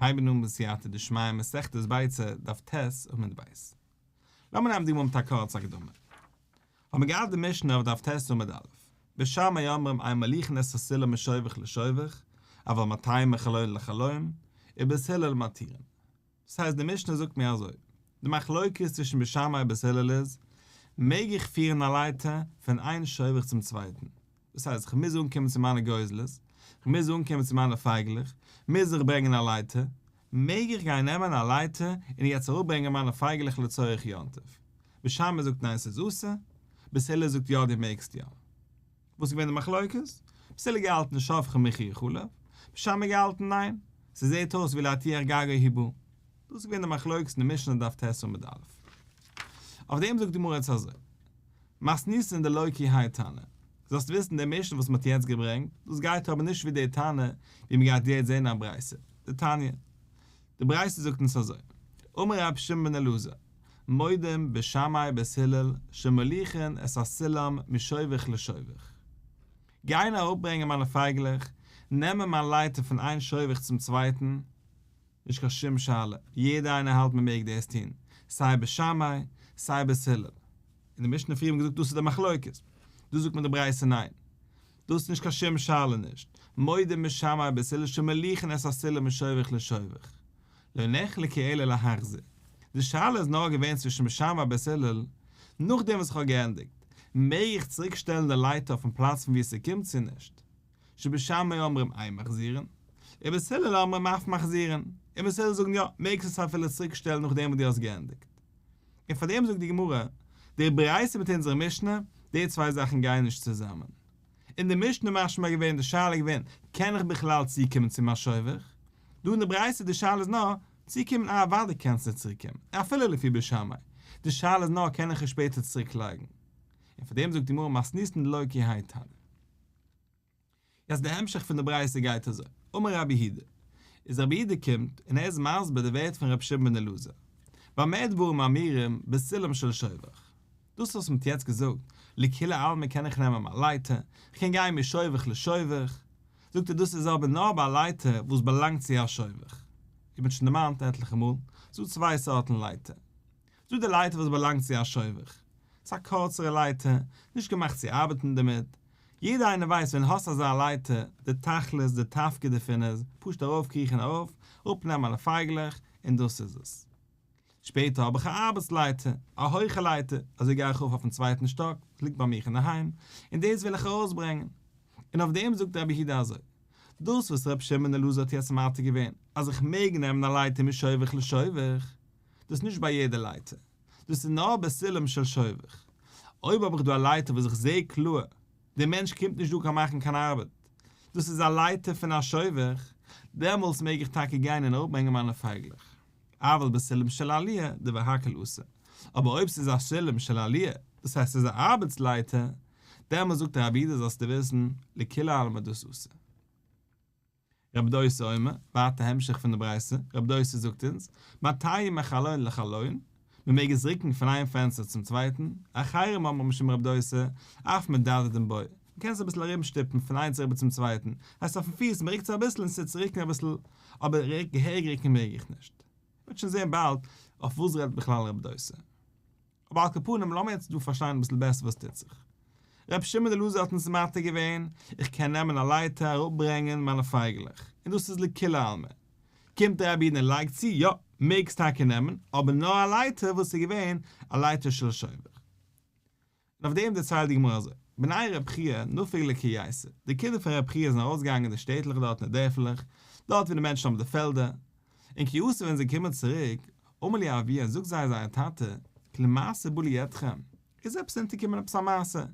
הייבן אן בסייעתא דשמיא מסכת ביצה דף ט' עמוד ב'. לאמיר נעמען די גמרא מיט א קורצע הקדמה. האבן מיר געהאט די משנה אויף דף ט' עמוד א', בית שמאי אומרים אין מוליכין את הסולם משובך לשובך, אבל מטיהן מחלון לחלון, ובית הלל מתירין. דאס הייסט די משנה זאגט מיר אזוי, די מחלוקת צווישן בית שמאי און בית הלל איז, מעג איך פירן א לייטער פון איין שובך צום צווייטן? דאס הייסט איך מוז אנקומען צו מיינע גוזלות, איך מוז אנקומען צו מיינע פייגלעך, מוז איך ברענגען א לייטער, מעג איך גיין נעמען א לייטער און יעצט אראפברענגען מיינע פייגלעך לצורך יום טוב? בית שמאי זאגט ניין ס'איז אסור, בית הלל זאגט יא דו מעגסט יא. וואס איז געווען די מחלוקת? בית הלל געהאלטן שובכו מוכיח עליו, בית שמאי געהאלטן ניין, ס'זעהט אויס ווי להטיח גגו הוא בא. דאס איז געווען די מחלוקת אין די משנה דף ט' עמוד א'. אויף דעם זאגט די גמרא יעצט אזוי, מתניתין דלא כי האי תנא, זאלסט וויסן די משנה וואס מ'האט יעצט געברענגט, דאס גייט אבער נישט ווי די תנא ווי מ'גייט יעצט זעהן א ברייתא, דתניא. די ברייתא זאגט אונז אזוי, אמר רבי שמעון בן אלעזר, מודים בית שמאי ובית הלל שמוליכין את הסולם משובך לשובך. גיין אראפברענגען מיינע פייגלעך, נעמען מיין לייטער פון איין שובך צום צווייטן, נישט קיין שום שאלה, יעדער איינער האלט מען מעג דאס טון, סיי בית שמאי, סיי בית הלל. אין די משנה פריער האט מען געזאגט דאס איז די מחלוקת, דא זאגט מען די ברייתא ניין, דאס איז נישט קיין שום שאלה נישט, מודים בית שמאי ובית הלל שמוליכין את הסולם משובך לשובך, לא נחלקו אלא להחזיר, די שאלה איז נאר געווען צווישן בית שמאי ובית הלל, נאכדעם וואס איך האב געענדיגט, מעג איך צוריק שטעלן די לייטער אויפן פלאץ פון וואו עס קומט צו נישט? שבית שמאי אומרים אין מחזירין, ובית הלל אומרים אף מחזירין, און בית הלל זאגן יא, מעגסט עס אפילו צוריק שטעלן נאכדעם וואס דו האסט געענדיגט. און פאר דעם זאגט די גמרא, די ברייתא מיט אונזערע משנה, די צוויי זאכן גייען נישט צוזאמען. אין די משנה משמע געווען די שאלה געווען, קען איך בכלל צוקומען צו מיין שובך? דא אין די ברייתא די שאלה איז נאר, צוקומען אה אוודאי קענסטו צוריקקומען, אפילו לפי בית שמאי, די שאלה איז נאר קען איך עס שפעטער צוריקלייגן. און פאר דעם זאגט די גמרא מתניתין דלא כי האי תנא. יעצט די המשך פון די ברייתא גייט אזוי, אמר רבי יהודה, איז רבי יהודה קומט און ער איז מסביר די ווערט פון רבי שמעון בן אלעזר, במה דברים אמורים בסולם של שובך, דאס וואס מ'האט יעצט געזאגט, לכולי עלמא קען איך נעמען מיין לייטער, כ'קען גיין משובך לשובך, זאגט ער דאס איז אבער נאר ביי א לייטער וואס באלאנגט צו א שובך, ווי מ'האט שוין דערמאנט עטליכע מאל, ס'דא צוויי סארטן לייטער, ס'דא די לייטער וואס באלאנגט צו א שובך, ס'איז א קורצערע לייטער, נישט געמאכט צו ארבעטן דערמיט, יעדער איינער ווייסט ווען האסט אזא לייטער, די תכלית, די תפקיד דערפון איז, פשוט ארויפקריכן ארויף, אראפנעמען אלע פייגלעך, און דאס איז עס. שפעטער האב איך א ארבעטס לייטער, א הויכע לייטער, אזוי גיי איך ארויף אויפן צווייטן שטאק, וואס ליגט ביי מיך אינדערהיים, און דאס וויל איך ארויסברענגען. און אויף דעם זאגט רבי יהודה אזוי, דאס וואס רבי שמעון אלעזר האט יעצט מתיר געווען, אז איך מעג נעמען א לייטער משובך לשובך, דאס איז נישט ביי יעדע לייטער, דאס איז נאר בסולם של שובך. אויב האב איך דא א לייטער וואס איך זעה קלאר, דער מענטש קומט נישט דא קיין מאכן קיין ארבעט, דאס איז א לייטער פון א שובך, דעמאלטס מעג איך טאקע גיין און אראפברענגען מיינע פייגלעך. אבל בסולם של עליה, דברי הכל אסור. אבער אויב ס'איז א סולם של עליה, דאס הייסט ס'איז א ארבעטס לייטער, דעמאלטס זאגט רבי יהודה זאלסטו וויסן, לכולי עלמא דאס אסור. רבי דוסא אומר, ווייטער המשך פון די ברייתא, רבי דוסא זאגט אונז, מטיהן מחלון לחלון, מען מעג עס רוקן פון איין פענסטער צום צווייטן, אחרים אומרים משום רבי דוסא, אף מדדדין בו, מען קען עס אביסל ארום שטופן פון איינס אריבער צום צווייטן, הייסט אויפן פיס, מען רוקט עס אביסל און ס'טוט רוקן אביסל, אבער געהעריג רוקן מעג איך נישט. מ'וועט שוין זען באלד אויף וואס רעדט בכלל רבי דוסא. אבער על כל פנים לאמיר יעצט דא פארשטיין אביסל בעסער וואס טוט זיך. רבי שמעון אלעזר האט אונז מתיר געווען, איך קען נעמען א לייטער אראפברענגען מיינע פייגלעך, און דאס איז לכולי עלמא. קומט רבי יהודה און לייגט צו, יא, מעגסט טאקע נעמען, אבער נאר א לייטער וואס איז געווען א לייטער של שובך. און אויף דעם דערציילט די גמרא אזוי, בני רב חייא נפקו לקרייתא, די קינדער פון רב חייא זענען ארויסגעגאנגען אין די שטעטלעך דארט אין די דערפלעך, דארט ווי די מענטשן האבן די פעלדער, און כי אתו ווען זיי קומען צוריק, אמר להו אבוהון זאגט זיי זייער טאטע, כלום מעשה בא לידכם, איז עפעס אונטערגעקומען עפעס א מעשה,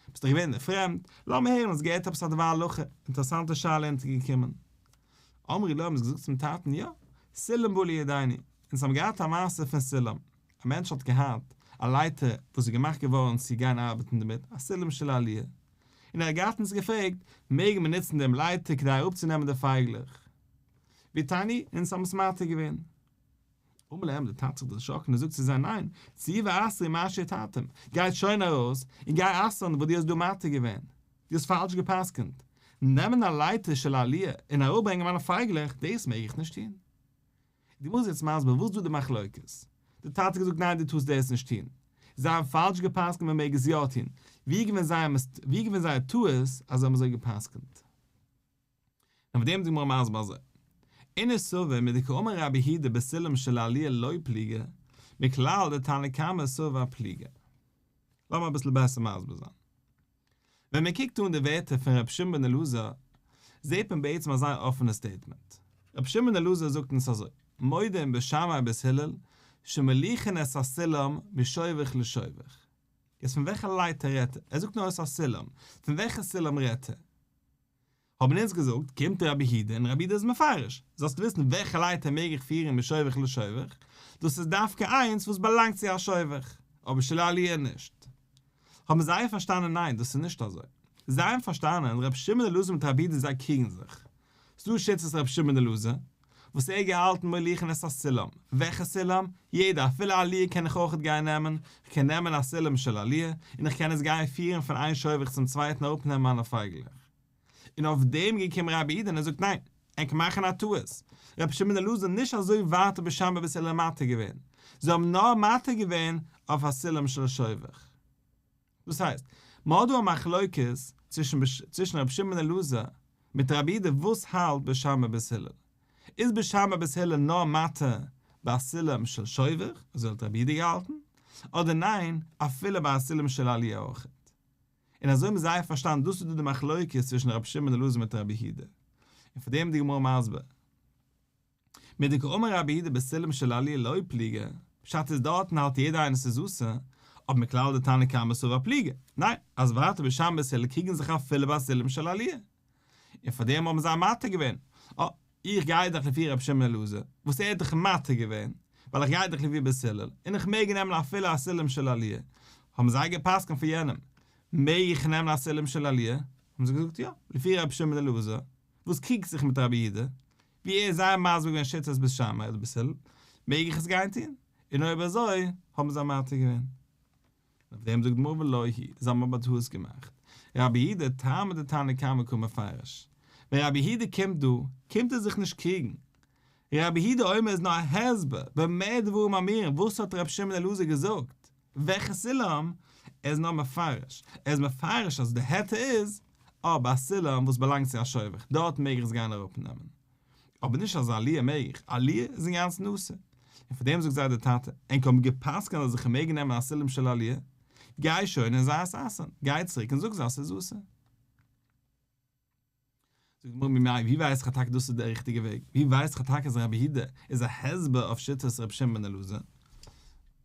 ביסט דאך געווען אין די פרעמד, לאמיר הערן האסט געהערט עפעס א דבר הלכה, אינטערעסאנטע שאלה אונטערגעקומען. אמרו לו האבן זיי געזאגט צום טאטן, יא, סולם בא לידינו, אונז האבן געהאט א מעשה פון סולם, א מענטש האט געהאט א לייטער וואס איז געמאכט געווארן צו גיין ארבעטן דערמיט, א סולם של עליה, און ער האט געהאט אונז געפרעגט, מעג מען נוצן דעם לייטער כדי אראפצונעמען די פייגלעך? והתרנוהו, אונז האבן עס מתיר געווען. אמר להם, דער טאטע האט זיך דערשראקן און זאגט צו זיי, ניין, צאו ואסרו מה שהתרתם, גייט שוין ארויס און גיי אסר'ן וואס דו האסט דא מתיר געווען, דו האסט פאלש גע'פסק'נט, נעמען א לייטער של עליה און אראפברענגען מיינע פייגלעך, דאס מעג איך נישט טון. די גמרא איז יעצט מסביר וואס איז דא די מחלוקת. די טאטע האט געזאגט ניין דו טארסט דאס נישט טון. זיי האבן פאלש גע'פסק'נט מען מעג עס יא טון. ווי איז געווען זייער ווי איז געווען זייער טעות אז זיי האבן אזוי גע'פסק'נט? און אויף דעם איז די גמרא מסביר אזוי. אינהו סבור מדקאמר רבי יהודה בסולם של עליה לא פליגי, מכלל דתנא קמא סבר פליגי. לאמיר אביסל בעסער מסביר זיין. ווען מען קוקט אן די ווערטער פון ר' שמעון בן אלעזר, זעט מען בעצם א זייער אפענע statement. ר' שמעון בן אלעזר זאגט אונז אזוי, מודים בית שמאי ובית הלל, שמוליכין את הסולם משובך לשובך. יעצט פון וועלכע לייטער רעדט ער? ער זאגט נאר את הסולם. פון וועלכע סולם רעדט ער? האבן אונז געזאגט, קומט רבי יהודה און רבי יהודה איז מפרש, זאלסט וויסן וועלכע לייטער מעג איך פירן משובך לשובך, דאס איז דווקא איינס וואס באלאנגט צו א שובך, אבער של עליה נישט. האבן זיי פארשטאנען ניין דאס איז נישט אזוי. זיי האבן פארשטאנען רבי שמעון אלעזר מיט רבי יהודה זיי קריגן זיך. ס'דא שיטת רבי שמעון אלעזר וואס ער האט געהאלטן מוליכין את הסולם, וועלכע סולם? יעדע אפילו עליה קען איך אויכעט גיין נעמען, כ'קען נעמען א סולם של עליה און איך קען עס גיין פירן פון איין שובך צום צווייטן אראפנעמען מיינע פייגלעך. און אויף דעם געקומען רבי יהודה און ער זאגט ניין, ענק מאכן א טעות, רבי שמעון אלעזר נישט אזוי ווייט האט בית שמאי ובית הלל מתיר געווען, זיי האבן נאר מתיר געווען אויף א סולם של שובך. דאס הייסט, מען האט דא א מחלוקת צווישן רבי שמעון אלעזר מיט רבי יהודה וואס האלט בית שמאי ובית הלל. איז בית שמאי ובית הלל נאר מתיר ביי א סולם של שובך, אזוי האט רבי יהודה געהאלטן, אדער ניין אפילו ביי א סולם של עליה אויכעט. און אזוי האבן זיי פארשטאנען דאס איז דא די מחלוקת צווישן רבי שמעון אלעזר מיט רבי יהודה. און פאר דעם איז די גמרא מסביר. מדקאמר רבי יהודה בסולם של עליה לא פליגי, פשט איז דארטן האלט יעדער איינער ס'איז אסור, אבער מכלל דתנא קמא סבר פליגי, ניין, אז ווייטער בית שמאי ובית הלל קריגן זיך אפילו ביי סולם של עליה. און פאר דעם האבן זיי מתיר געווען, אה, איך גיי דאך לפי רבי שמעון אלעזר, וואס ער האט דאך מתיר געווען, ווייל איך גיי דאך לפי בית הלל, און איך מעג נעמען אפילו א סולם של עליה, האבן זיי גע'פסק'נט פאר יענעם, מעג איך נעמען א סולם של עליה? האבן זיי געזאגט יא, לפי רבי שמעון אלעזר, וואס קריגט זיך מיט רבי יהודה, ווי ער איז זייער מסביר געווען שיטת בית שמאי אדער בית הלל, מעג איך עס גיין טון? און אויב אזוי, האבן זיי מתיר געווען. און אויף דעם זאגט די גמרא ולא היא, זיי האבן אבער א טעות געמאכט. רבי יהודה, טעמא דתנא קמא קא מפרש. ווען רבי יהודה קומט דא, קומט ער זיך נישט קריגן. רבי יהודה אומר איז נאר א הסבר, במה דברים אמורים, וואס האט רבי שמעון אלעזר געזאגט? וועלכע סולם? ער איז נאר מפרש. ער איז מפרש אז די היתר איז, אבער א סולם וואס באלאנגט צו א שובך, דארט מעג איך עס גיין אראפנעמען. אבער נישט אז עליה מעג איך, עליה איז אינגאנצן אסור. און פאר דעם זאגט זיי דער טאטע, ענק האבן גע'פסק'נט אז איך מעג נעמען א סולם של עליה, גיי שוין און זיי עס אסר'ן, גיי צוריק און זאג זיי אז ס'איז אסור. זאגט די גמרא ממאי ווי ווייס איך אז טאקע דאס איז דער ריכטיגער וועג? ווי ווייס איך טאקע אז רבי יהודה איז א הסבר אויף שיטת רבי שמעון בן אלעזר?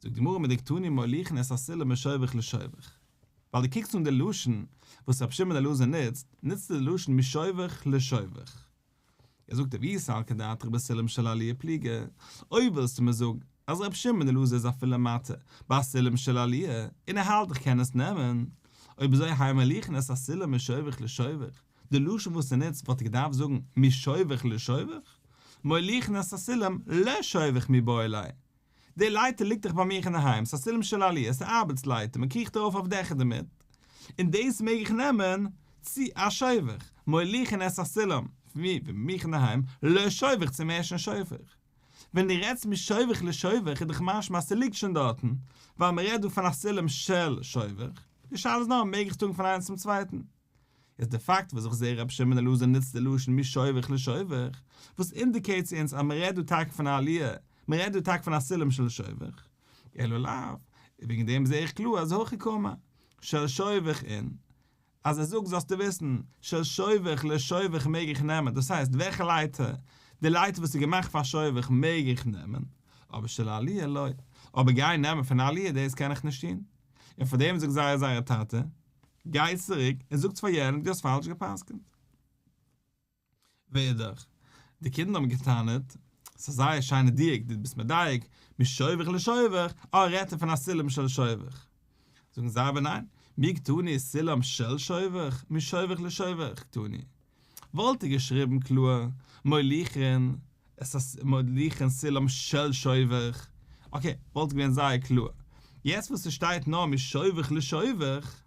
זאגט די גמרא מדקתני מוליכין את הסולם משובך לשובך, ווייל דו קוקסט אן די לשון וואס רבי שמעון בן אלעזר נוצט, נוצט ער די לשון משובך לשובך. ער זאגט ואי סלקא דעתך בסולם של עליה פליגי, אויב ווילסטו מיר זאגן אז רבי שמעון בן אלעזר איז אפילו מתיר בסולם של עליה און ער האלט איך קען עס נעמען, אויב אזוי האי מוליכין את הסולם משובך לשובך, די לשון וואס ער נוצט וואלט ער געדארפט זאגן משובך לשובך, מוליכין את הסולם לשובך מיבעי ליה. די לייטער ליגט דאך ביי מיך אינדערהיים, ס'איז א סולם של עליה, ס'איז א ארבעטס לייטער, מען קריכט ארויף אויף דעכער דערמיט, און דאס מעג איך נעמען צו א שובך, מוליכין את הסולם, פון ווי? פון מיך אינדערהיים, לשובך צום ערשטן שובך. ווען דו רעדסט משובך לשובך איז דאך משמע אז ס'ליגט שוין דארטן, ווייל מ'רעדט דא פון א סולם של שובך, די שאלה איז נאר מעג איך טראגן פון איינס צום צווייטן. איז די פאקט וואס איך זעה רבי שמעון אלעזר נוצט די לשון משובך לשובך, וואס indicate צו אונז אז מ'רעדט דא טאקע פון א עליה, מ'רעדט דא טאקע פון א סולם של שובך, אלא לאו, וועגן דעם זעה איך קלאר אז הכי קאמר, של שובך אין, אז ער זאגט זאלסטו וויסן, של שובך לשובך מעג איך נעמען, דאס הייסט וועלכע לייטער, די לייטער וואס איז געמאכט פאר שובך מעג איך נעמען, אבער של עליה לא, אבער גיין נעמען פון עליה דאס קען איך נישט טון, און פאר דעם זאגט זייער זייער טאטע, גיי צוריק און זאגטס פאר יענעם דו האסט פאלש גע'פסק'נט. ואידך, די קינדער האבן געטענה'ט, ס'איז א זייער שיינע דיוק, דו ביסט מדייק, משובך לשובך, אה רעדט ער פון א סולם של שובך. זאגן זיי אבער ניין, מי קתני סולם של שובך, משובך לשובך קתני. וואלט ער געשריבן קלאר, מוליכין, עס איז מוליכין סולם של שובך, okay, וואלט געווען זייער קלאר. יעצט וואס ס'שטייט נאר משובך לשובך,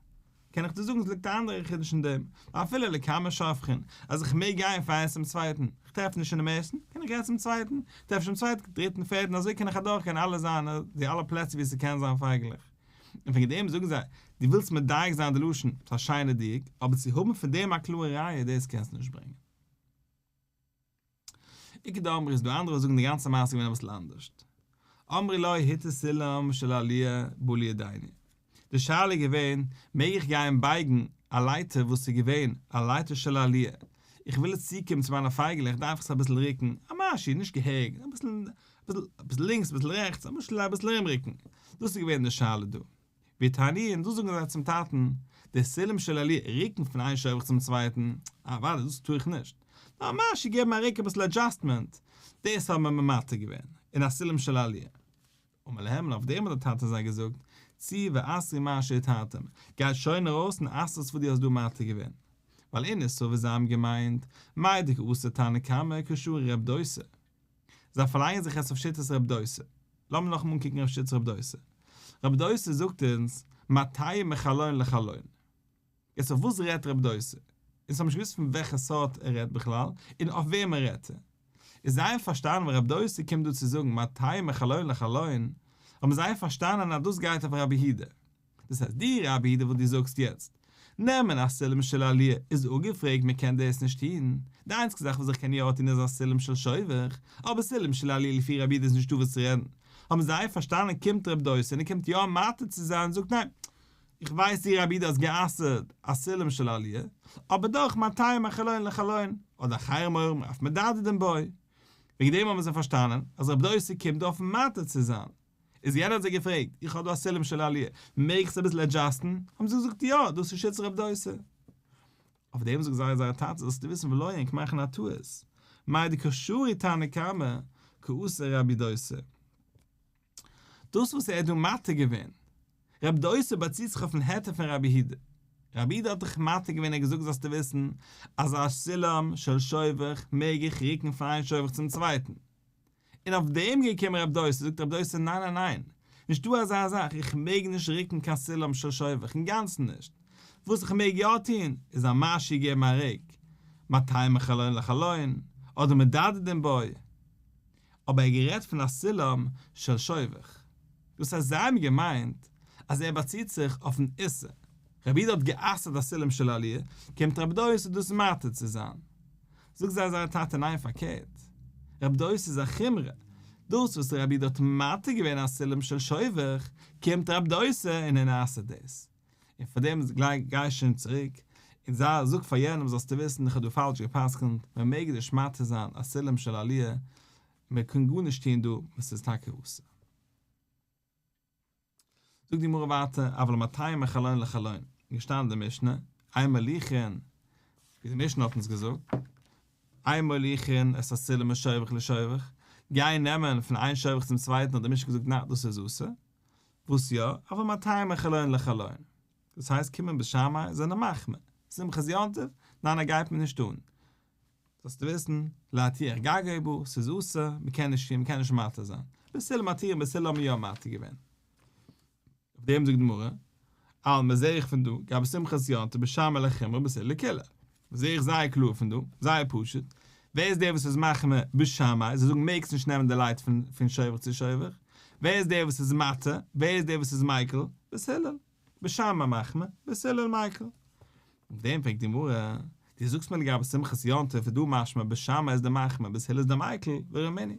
קען איך דיר זאגן עס ליגט א אנדערע חידוש אין דעם, אפילו לקמא שובכין, אז איך מעג גיין פון איינס צום צווייטן, איך טרעף נישט אינעם ערשטן, קען איך. גיי צום צווייטן, טרעף נישט דעם צווייטן, דריטן, פערטן, אזוי קען איך אדורכגיין אלע זיינע, די אלע פלעצער וואו ס'קען זיין פייגלעך. און וועגן דעם זאגן זיי, דו ווילסט מדייק זיין די לשון, ס'איז א שיינע דיוק, אבער צו האבן פון דעם א קלארע ראיה, דאס קענסטו נישט ברענגען. איכא דאמרי איז דא אנדערע וואס זאגן די גאנצע מעשה איז געווען אביסל אנדערשט. אמרו לו היתר סולם של עליה בא לידינו. די שאלה איז געווען, מעג איך גיין בייגן א לייטער וואס איז געווען א לייטער של עליה, איך וויל עס צוקומען צו מיינע פייגעלעך דארף איך עס אביסל רוקן, א משהו, נישט געהעריג, אביסל אביסל לינקס אביסל רעכטס, אביסל אביסל ארומרוקן. דאס איז געווען די שאלה דא. והתרנוהו, און דאס זאגן זיי צום טאטן, די סולם של עליה רוקן פון איין שובך צום צווייטן, אוודאי דאס טאר איך נישט, נאר משהו געבן א רוק אביסל adjustment, דאס האבן מיר מתיר געווען, אין א סולם של עליה. אמר להם, און אויף דעם האט דער טאטע זיי געזאגט, צאו ואסרו מה שהתרתם, גיי שוין ארויס און אסר'ס וואס דו האסט דא מתיר געווען. ווייל אינהו סבור זיי האבן געמיינט, מאי דקא אסר תנא קמא קא שרי רב דוסא. זיי פארלייגן זיך יעצט אויף שיטת רב דוסא. לאמיר נאכאמאל אנקוקן אויף שיטת רב דוסא. רב דוסא זאגט אונז, מטהו מחלון לחלון. יעצט אויף וואס רעדט רב דוסא? אונז האבן נישט געוואוסט פון וועלכע סארט ער רעדט בכלל, און אויף וועמען רעדט ער. איז זיי פארשטאנען ווען רב דוסא קומט דא צו זאגן מטהו מחלון לחלון, האבן זיי פארשטאנען אז דאס גייט אויף רבי יהודה. דאס הייסט דו רבי יהודה וואס דו זאגסט יעצט, נעמען א סולם של עליה איז אפגעפרעגט מען קען דאס נישט טון, די איינציגסטע זאך וואס איך קען יא טון איז א סולם של שובך, אבער סולם של עליה לפי רבי יהודה איז נישטא וואס צו רעדן, האבן זיי פארשטאנען קומט רב דוסא און ער קומט יא מתיר צו זיין און זאגט ניין איך ווייס דו רבי יהודה האסט גע'אסר'ט א סולם של עליה, אבער דאך מטהו מחלון לחלון, אדער אחרים אומרים אף מדדין בו. וועגן דעם האבן זיי פארשטאנען אז רב דוסא קומט דא אויף מתיר צו זיין. איז יענער האט זיי געפרעגט, איך האב דא א סולם של עליה, מעג איך עס אביסל adjust ן? האבן זיי געזאגט יא, דאס איז שיטת רב דוסא. אויף דעם זאגט זייער זייער טאטע זאלסטו וויסן ולא ענק מאכן א טעות, מאי דקא שרי תנא קמא קא אסר רבי דוסא. דאס וואס ער האט דא מתיר געווען, רב דוסא באציט זיך אויפן היתר פון רבי יהודה. רבי יהודה האט דאך מתיר געווען און געזאגט זאלסטו וויסן אז א סולם של שובך מעג איך רוקן פון איין שובך צום צווייטן. און אויף דעם געקומען רב דוסא, זאגט רב דוסא ניין ניין ניין, נישט דא אזא זאך, איך מעג נישט רוקן קיין סולם של שובך, אינגאנצן נישט, וואס איך מעג יא טון, איז א משהו געבן א רוק, מטהו מחלון לחלון, אדער מדדין בו, אבער ער האט גערעדט פון א סולם של שובך, דאס הייסט זיי האבן געמיינט אז ער באציט זיך אויפן איסור, רבי יהודה האט גע'אסר'ט א סולם של עליה, קומט רב דוסא דאס מתיר צו זיין. זאגט זיי זייער טאטע ניין פארקערט, רב דוסא איז א חומרא, דאס וואס רבי יהודה האט מתיר געווען א סולם של שובך, קומט רב דוסא און ער אסר'ט דאס, און פאר דעם גיי שוין צוריק און זיי זאג פאר יענעם זאלסטו וויסן איך האב דא פאלש גע'פסק'נט, מען מעג נישט מתיר זיין א סולם של עליה, מען קען גארנישט טון דא, עס איז טאקע אסור. זאגט די גמרא ווייטער, אבל מטהו מחלון לחלון, געשטאנען די משנה, אין מוליכין, ווי די משנה האט אונז געזאגט, אין מוליכין את הסולם משובך לשובך, גיין נעמען פון איין שובך צום צווייטן האט די משנה געזאגט ניין דאס איז אסור, וואס יא, אבל מטהו מחלון לחלון, דאס הייסט קומען בית שמאי זענען מחמיר, שמחת יום טוב, ניין ער גייט מיר נישט אן, זאלסטו וויסן, להטיח גגו בא, ס'איז אסור, מ'קען נישט טון, מ'קען נישט מתיר זיין. בית הלל מתירין, בית הלל האבן יא מתיר געווען. אויף דעם זאגט די גמרא, אלמא זעה איך פון דא, גבי שמחת יום טוב בית שמאי לחומרא בית הלל לקולא. זעה איך זייער קלאר פון דא, זייער פשוט. ווער איז דער וואס איז מחמיר בית שמאי, זיי זאגן מעגסט נישט נעמען די לייטער פון שובך צו שובך. ווער איז דער וואס איז מתיר, ווער איז דער וואס איז מיקל? בית הלל. בית שמאי מחמיר, בית הלל מיקל. אויף דעם פרעגט די גמרא, דו זאגסט מיר לגבי שמחת יום טוב איז דא משמע בית שמאי איז די מחמיר בית הלל איז די מיקל, ורמינהי.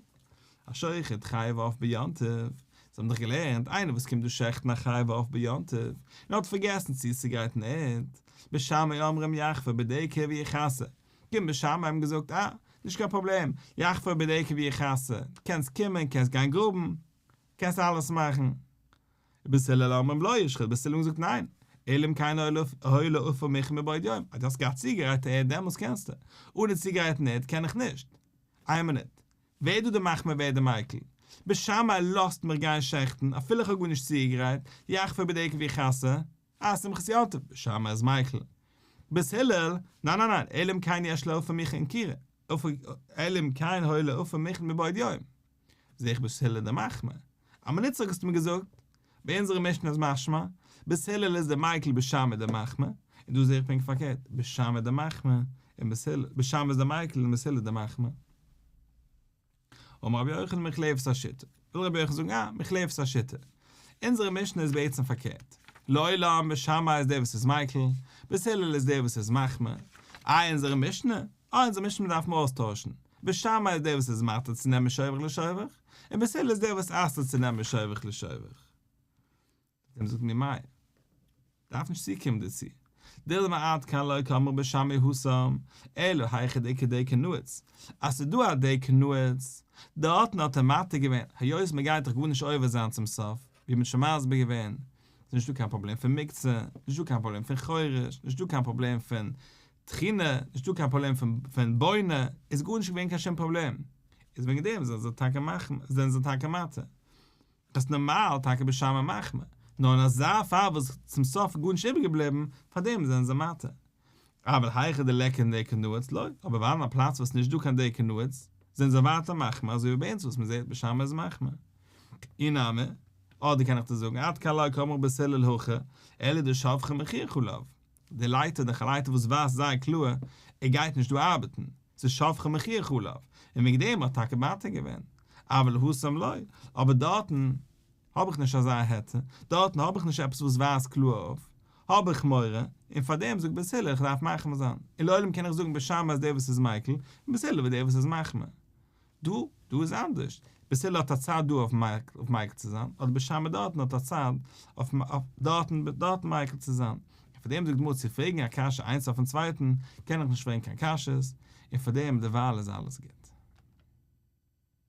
השוחט חיה ועוף ביום טוב, זיי האבן דאך געלערנט, איינער וואס קומט דא שעכטן א חיה ועוף ביום טוב, און האט פארגעסן צוצוגרייטן ערד, בית שמאי אומרים יחפור בדקר ויכסה, קומט בית שמאי האבן געזאגט אה, נישט קיין פראבלעם, יחפור בדקר ויכסה, קענסט קומען, קענסט גיין גראבן, קענסט אלעס מאכן. בית הלל אומרים לא ישחוט, בית הלל האבן געזאגט ניין, אלא אם כן היה לו עפר מוכן מבעוד יום, אז דו האסט געהאט צוגעגרייטע ערד דעמאלס קענסטו, אנע צוגרייטן ערד קען איך נישט. איין מינוט, ווער איז דא די מחמיר ווער די מיקל? בית שמאי לאזט מיך גיין שעכטן אפילו איך האב גארנישט צוגעגרייט, יחפור בדקר ויכסה, אה שמחת יום טוב, בית שמאי איז מיקל. בית הלל, ניין ניין ניין, אלא אם כן יש לו עפר מוכן כירה, אלא אם כן היה לו עפר מוכן מבעוד יום. זעה איך בית הלל די מחמיר. א מינוט צוריק האסטו מיר געזאגט, ביי אונזערע משנה איז משמע, בית הלל איז די מיקל בית שמאי די מחמיר, און דא זעה איך פונקט פארקערט, בית שמאי די מחמיר, און בית הלל, בית שמאי איז די מיקל און בית הלל די מחמיר. אמר רבי יוחנן מוחלפת השיטה. וויל רבי יוחנן זאגן אה, מוחלפת השיטה. אונזערע משנה איז בעצם פארקערט. לעולם בית שמאי איז דער וואס איז מיקל, בית הלל איז דער וואס איז מחמיר. איי אונזערע משנה? אה אונזער משנה דארף מען אויסטוישן. בית שמאי איז דער וואס איז מתיר צו נעמען שובך לשובך, און בית הלל איז דער וואס אסר'ט צו נעמען שובך לשובך. דעם זאגט מיר מאי. דארף נישט צוקומען דערצו. דילמא עד כאן לא קאמרי בית שמאי התם, אלא היכא דאיכא דקר נעוץ. אז ס'איז דא א דקר נעוץ, דארטן האט ער מתיר געווען, היות מ'גייט דאך גארנישט עובר זיין צום סוף, ווי מ'האט שוין מסביר געווען, ס'איז נישטא קיין פראבלעם פון מוקצה, נישטא קיין פראבלעם פון חורש, נישטא קיין פראבלעם פון טחינה, נישטא קיין פראבלעם פון בונה, איז גארנישט געווען קיין שום פראבלעם. איז וועגן דעם זענען זיי טאקע מחמיר, זענען זיי טאקע מתיר. דאס איז נארמאל טאקע בית שמאי מחמיר, נאר אין אזא פאל וואס צום סוף איז גארנישט איבערגעבליבן, פאר דעם זענען זיי מתיר. אבל היכא דליכא דקר נעוץ לא, אבער ווען א פלאץ וואס נישט דא קיין דקר נעוץ, זענען זיי ווייטער מחמיר אזוי ווי ביי אונז וואס מען זעט בית שמאי איז מחמיר. אי נמי, אדער קען איך דיר זאגן עד כאן לא קאמרי בית הלל הכא, אלא דשבחו מוכיח עליו. די לייטער דאך א לייטער וואס ווייזט זייער קלאר ער גייט נישט דא ארבעטן, ס'איז שבחו מוכיח עליו, און וועגן דעם האט טאקע מתיר געווען, אבל התם לא, אבער דארטן האב איך נישט אזא היתר, דארטן האב איך נישט עפעס וואס ווייזט קלאר אויף, האב איך מורא, און פארדעם זאגט בית הלל איך דארף מחמיר זיין, און לעולם קען איך זאגן בית שמאי איז דער וואס איז מיקל, און בית הלל איז דער וואס איז מחמיר. דא, דא איז אנדערש, בית הלל האט א צד דא אויף מיקל צו זיין, אדער בית שמאי דארטן האט א צד אויף דארטן דארטן מיקל צו זיין. און פאר דעם זאגט די גמרא צו פרעגן א קשיא איינס אויפן צווייטן, קען איך נישט פרעגן קיין קשיות, און פאר דעם דערווייל איז אלעס גוט.